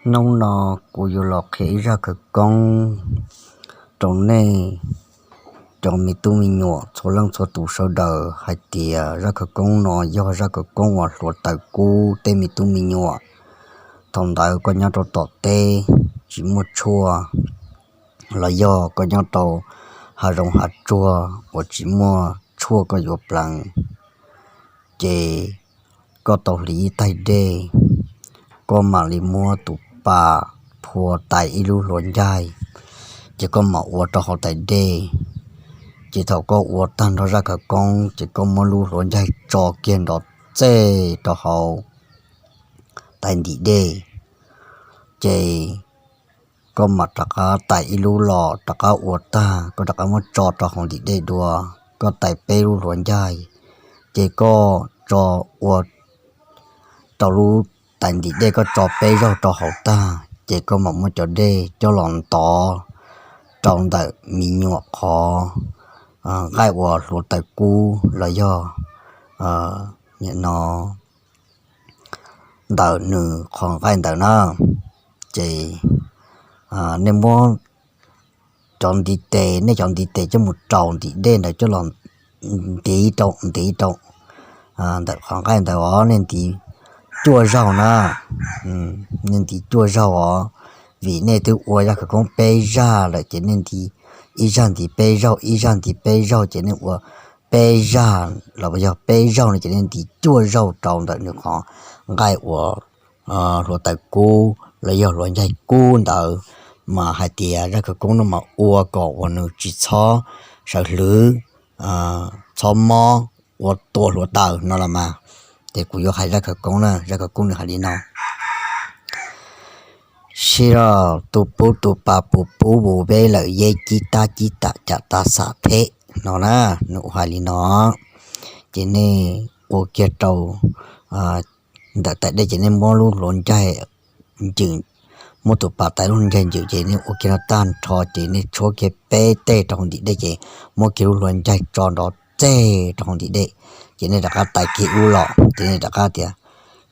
Hnub no kuv yuav los qhia ib zaj khawv koob rau nej cov me tub me nyuam txhua leej txhua tus sawv daws hais tias zaj khawv koob no yog zaj khawv koob uas hluav taws kub tej me tub me nyuam. Thaum ntawd koj nyob rau tom teb tsis muaj tshuaj, los yog koj nyob rau hav zoov hav tsuag uas tsis muaj tshuaj koj yuav pleev, ces koj tau hliv ib taig dej, koj mam li muab tus pas phua tais ib lub hluav ncaig, ces koj mam ua rau hauv tais dej. Ces thaum koj ua tag nrho zaj khawv koob ces koj muab lub hluav ncaig tso kiag nrov txeg rau hauv tais ntim dej, ces koj mam rov qab tais ib lub los rov qab ua tag, koj rov qab muab tso rau hauv ntim dej dua. Koj tais peb lub hluav ncaig, ces koj tso ua rau lub tais ntim dej, koj tso peb zaug rau hauv tag, ces koj mam muab cov dej coj los ntov rau ntawm me nyuam qhov nqaij uas hluav taws kub los yog no ntawm nws qhov nqaij ntawd na. Ces nej muab cov ntiv tes, nej cov ntiv tes coj mus raus ntim dej ntawd coj los ntiv rau ntiv rau ntawm qhov nqaij ntawd os, nej ntiv cuaj zaug na. Nej ntiv cuaj zaug os, vim nej twb ua zaj khawv koob peb zaj lawm ces nej ntiv ib zaj ntiv peb zaug, ib zaj ntiv peb zaug, ces nej ua peb zaj los yog peb zaug no ces nej ntiv cuaj zaug rau ntawm nws qhov nqaij uas hluav taws kub los yog hluav ncaig kub ntawd, mas hais tias zaj khawv koob no mas ua kom uas nws tsis txhob sawv hlwv, txhob mob, ua tua hluav taws no los mas. Ces kuv yuav hais zaj khawv koob na, zaj khawv koob nws hais li no: Sib loj tus pub tus pa pus pub vus veb lawm yeb cib tab cib tam cam tas xam theb no na, nws ua hais li no. Ces nej ua kiag rau ntawm tais dej ces nej muab lub hluav ncaig ncwm, muab tus pas tais lub hluav ncaig ncwm ces nej ua kiag no tag nrho ces nej tshuab kiag peb teg rau hauv ntim dej ces muab kiag lub hluav ncaig tso nrov txeg rau hauv ntim dej, ces nej rov qab tais kiag ib lub los ces nej rov qab tias: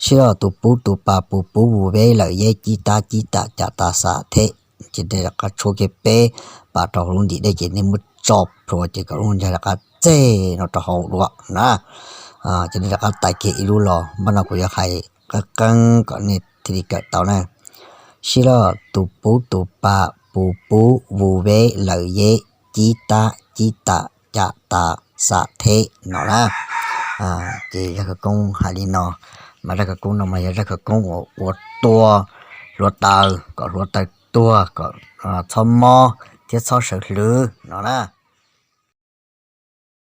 Sib loj tus pub tus pa pus pub vus veb lawm yeb cib tab cib tam cam tas xam theb. Ces nej rov qab tshuab kiag peb pas rau hauv lub ntim dej ces nej muab tso plhuav ces kom lub hluav ncaig rov qab txeg no rau hauv dua na. Ces nej rov qab tais kiag ib lub los, npaj no kuv yuav hais qeeb qeeb kom nej thiaj li kawm tau na. Sib loj tus pub tus pa pus pub vus veb lawm yeb cib tab cib tam cam tas xam theb no na. Ces zaj khawv koob hais li no, mas zaj khawv koob no mas yog zaj khawv koob uas ua tua hluav taws, kom hluav taws tuag, kom txhob mob thiab txhob sawv hlwv no na.